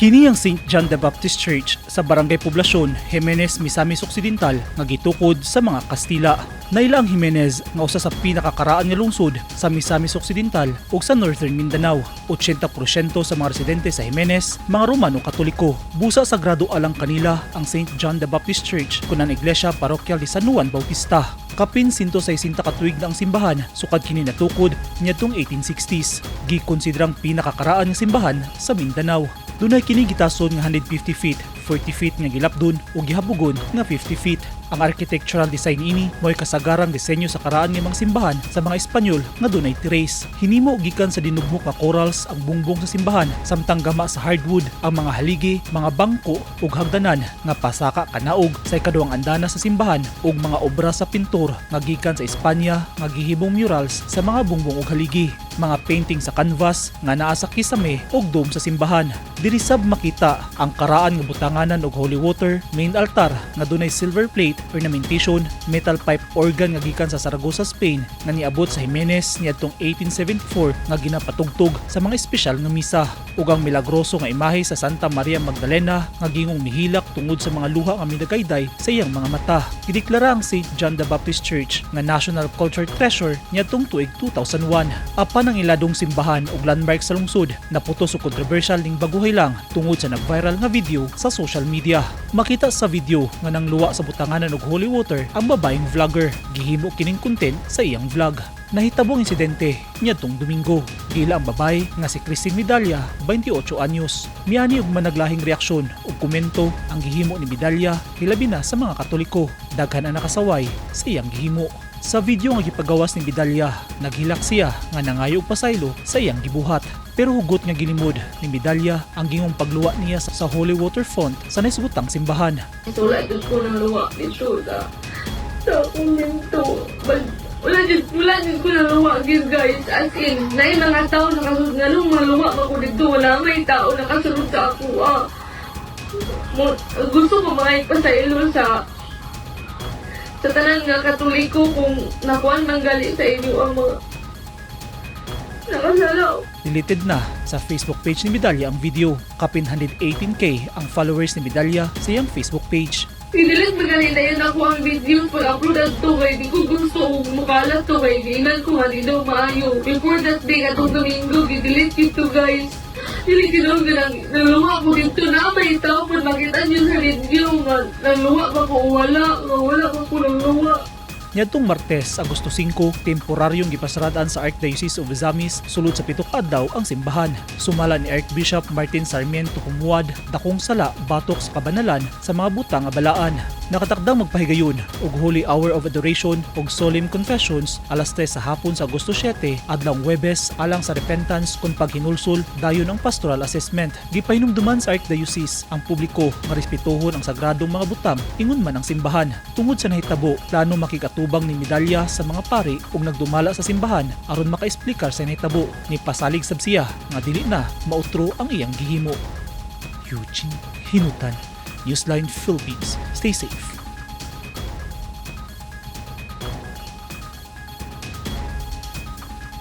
Kini ang St. John the Baptist Church sa Barangay Poblacion, Jimenez, Misamis Occidental nga gitukod sa mga Kastila. Naila ang Jimenez nga usa sa pinakakaraan nga lungsod sa Misamis Occidental ug sa Northern Mindanao. 80% sa mga residente sa Jimenez mga Romano Katoliko. Busa sagrado alang kanila ang St. John the Baptist Church kun ang Iglesia Parroquial de San Juan Bautista. Kapin 160 ka tuig na ang simbahan sukad kini natukod niadtong 1860s. Gikonsiderang pinakakaraan nga simbahan sa Mindanao. Dunay kini gitason nga 150 feet, 40 feet nga gilapdon ug gihabugon nga 50 feet. Ang architectural design ini mo'y kasagarang disenyo sa karaan nga mga simbahan sa mga Espanyol nga dunay terrace. Hinimo gikan sa dinugmok nga corals ang bungbong sa simbahan, samtang gama sa hardwood ang mga haligi, mga bangko ug hagdanan nga pasaka kanaog sa ikaduhang andana sa simbahan, ug mga obra sa pintor nga gikan sa Espanya nga gihimong murals sa mga bungbong ug haligi, mga painting sa canvas nga naa sa kisame ug dome sa simbahan. Diri sab makita ang karaan nga butanganan og holy water, main altar nga dunay silver plate ornamentation, metal pipe organ nga gikan sa Zaragoza, Spain, nga niabot sa Jimenez niadtong 1874 nga ginapatugtog sa mga espesyal nga misa, ug ang milagroso nga imahe sa Santa Maria Magdalena nga gingong mihilak tungod sa mga luha nga midagayday sa iyang mga mata. Gideklara ang St. John the Baptist Church nga National Culture Treasure niadtong tuig 2001. Apan ang iladong simbahan ug landmark sa lungsod naputos og kontrobersyal ning baguhay lang tungod sa nag-viral nga video sa social media. Makita sa video nga nangluwa sa butanganan og holy water ang babaeng vlogger. Gihimo kining content sa iyang vlog. Nahitabo ang insidente niadtong Domingo. Giila ang babae nga si Christine Medalla, 28 anyos. Miani og managlahing reaksyon ug komento ang gihimo ni Medalla, hilabi na sa mga Katoliko. Daghan ang nakasaway sa iyang gihimo. Sa video nga gipagawas ni Medalla, naghilak siya nga nangayo og pasaylo sa iyang gibuhat. Pero hugot nga gilimod ni Medalla ang gingong pagluwa niya sa holy water font sa naisgutang simbahan. So, wala jud ko nangluwa dito sa akong minto. But, wala jud ko nangluwa gyud, guys. As in, naay mga tao nakasulod nga nung maluwa pa ko dito. Wala may tao nakasulod sa ako. Ah. Mo, gusto ko mga ipasaylo sa tanan nga Katoliko kung nakuan man gali sa inyo ang mga nakasala. Deleted na sa Facebook page ni Medalla ang video. Kapin 118K ang followers ni Medalla sa iyang Facebook page. I-delete magali na yun ako ang video pag-upload adto kay di ko gusto og mukalat to kay giingnan ko nga di daw maayo. Before that day, atong Domingo, gi-delete dito, guys. Dili ginaw nga nang naluwa ko dito na may tao pud makita niyo sa video nga naluwa ba ko, wala nga wala ko ko naluwa. Niadtong Martes, Agosto 5, temporaryong gipasaradan sa Archdiocese of Ozamiz sulod sa 7 ka adlaw ang simbahan. Sumala ni Archbishop Martin Sarmiento Jumuad, dakong sala batok sa kabanalan sa mga butang nga balaan. Nakatakdang magpahigayon og Holy Hour of Adoration ug Solemn Confessions alas 3 sa hapon sa Agosto 7, adlawng Huwebes, alang sa repentance kun paghinulsol dayon ang pastoral assessment. Gipahinumduman sa Archdiocese ang publiko nga respetuhon ang sagradong mga butang ingon man ang simbahan. Tungod sa nahitabo, plano makig-atubang ni Medalla sa mga pari ug nagdumala sa simbahan aron makaesplikar sa nahitabo. Ni pasalig sab siya nga dili na mautro ang iyang gihimo. Eugene Hinutan, Newsline Philippines. Stay safe.